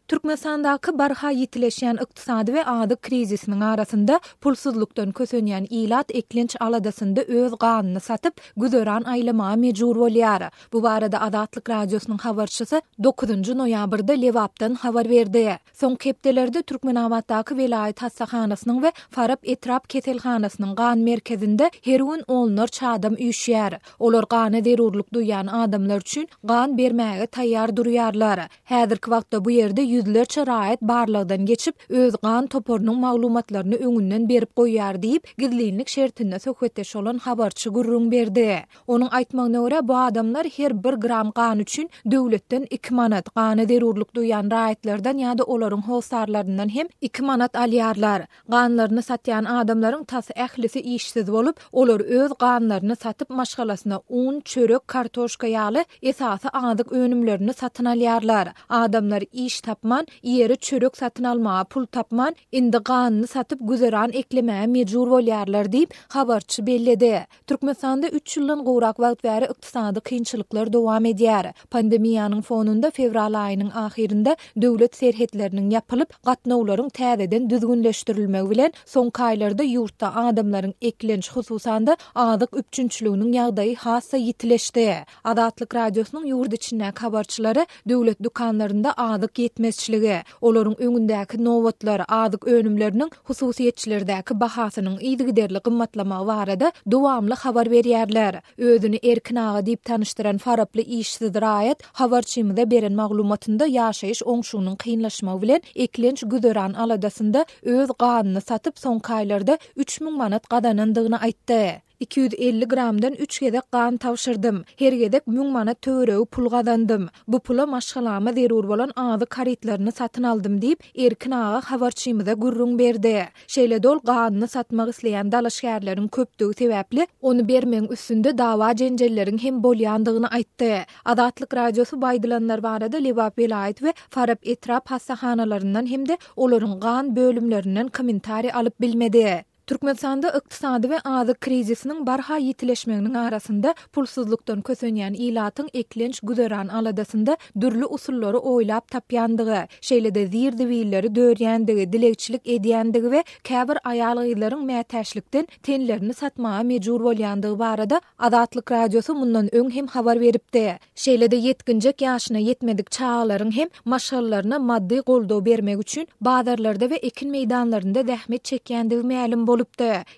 Türkmenistandaky barha ýitileşýän ykdysady we azyk krizisiniň arasynda pulsuzlykdan kösenýän ilat eklenç aladasynda öz ganyny satyp, güzeran aýlamaga mejbur bolýar. Bu barada Azatlyk Radiosynyň habarçysy dokuzynjy noýabrda Lebapdan habar berdi. Soňky hepdelerde Türkmenabatdaky welaýat hassahanasynyň we Farap etrap keselhanasynyň gan merkezinde her gün onlarça adam üýşýär. Olar gana zerurlyk duýýan adamlar üçin gan bermäge taýýar durýarlar. Häzirki wagtda bu ýerde ýüzlerçe raýat barlagdan geçip, öz gan toparynyň maglumatlaryny öňünden berip goýýar diýip, gizlinlik şertinde söhbetdeş bolan habarçy gürrüň berdi. Onuň aýtmagyna görä, bu adamlar her bir gram gan üçin döwletden iki manat, gana zerurlyk duýýan raýatlardan ýa-da olaryň hossarlaryndan hem iki manat alýarlar. Ganlaryny satýan adamlaryň tas ählisi işsiz bolup, olar öz ganlaryny satyp maşgalasyna un, çörek, kartoşka ýaly esasy azyk önümlerini satyn alýarlar. Adamlar iş tapman, iýere çörek satyn almaga pul tapman, indi ganyny satyp güzeran eklemäge mejbur bolýarlar diýip, habarçy belledi. Türkmenistanda üç ýyldan gowrak wagt bäri ykdysady kynçylyklar dowam edýär. Pandemiýanyň fonunda fewral aýynyň ahyrynda döwlet serhetleriniň ýapylyp, gatnawlaryň täzeden düzgünleşdirilmegi bilen, soňky aýlarda ýurtda adamlaryň eklenç, hususan-da, azyk üpjünçiliginiň ýagdaýy has-da ýitileşdi. Azatlyk Radiosynyň ýurt içindäki habarçylary döwlet dükanlarynda azyk ýetmezçiligi, olaryň öňündäki nobatlar, azyk önümleriniň hususyýetçilerdäki bahasynyň yzygiderli gymmatlamagy barada dowamly habar berýärler. Özüni Erkin aga diýip tanyşdyran faraply işsiz raýat habarçymyza beren maglumatynda ýaşaýyş oňşugynyň kynlaşmagy bilen eklenç-güzeran aladasynda öz ganyny satyp, soňky aýlarda 3000 manat gazanandygyny aýtdy. 250 gramdan üç gezek gan tabşyrdym. Her gezek 1000 manat töweregi pul gazandym. Bu pula maşgalama zerur bolan azyk harytlaryny satyn aldym diýip, Erkin aga habarçymyza gürrüň berdi. Şeýle-de ol ganyny satmak isleýän dalaşgärleriň köpdügi sebäpli, ony bermegiň üstünde dawa-jenjelleriň hem bolýandygyny aýtdy. Azatlyk Radiosy bu aýdylanlar barada Lebap welaýat we Farap etrap hassahanalaryndan hem-de olaryň gan bölümlerinden kommentariý alyp bilmedi. Türkmenistanda ykdysady we azyk krizisiniň barha ýitileşmeginiň arasynda, pulsuzlykdan kösenýän ilatyň eklenç-güzeran aladasynda dürli usullary oýlap tapýandygy, şeýle-de zir-zibilleri dörýändigi, dilegçilik edýändigi we käbir aýal-gyzlaryň mätäçlikden tenlerini satmaga mejbur bolýandygy barada Azatlyk Radiosy mundan öň hem habar beripdi. Şeýle-de ýetginjek ýaşyna ýetmedik çagalaryň hem maşgalalaryna maddy goldaw bermek üçin bazarlarda we ekin meýdanlarynda zähmet çekýändigi mälim bolupdy.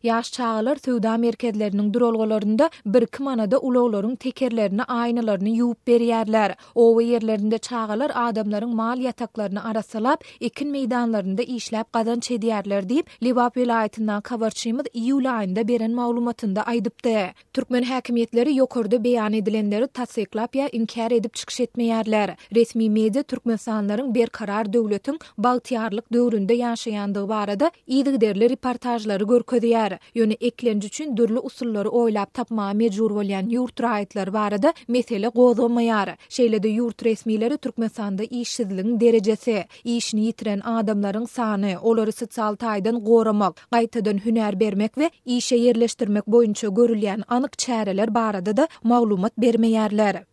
Ýaş çagalar söwda merkezleriniň duralgalarynda birki manada ulaglaryň tekerlerini, aýnalaryny ýuwup berýärler. Oba ýerlerinde çagalar adamlaryň mal ýataklaryny arassalap, ekin meýdanlarynda işläp gazanç edýärler diýip, Lebap welaýatyndaky habarçymyz iýul aýynda beren maglumatynda aýdypdy. Türkmen häkimiýetleri ýokarda beýan edilenleri tassyklap ýa inkär edip çykyş etmeýärler. Resmi media türkmenistanlylaryň berkarar döwletiň bagtyýarlyk döwründe ýaşaýandygy barada yzygiderli reportažlary görkezýär. Ýöne eklenç üçin dürli usullary oýlap tapmaga mejbur bolýan ýurt raýatlary barada mesele gozgamaýar. Şeýle-de ýurt resmileri Türkmenistanda işsizligiň derejesi, işini ýitiren adamlaryň sany, olary sosial taýdan goramak, gaýtadan hünär bermek we işe ýerleşdirmek boýunça görülýän anyk çäreler barada-da maglumat bermeýärler.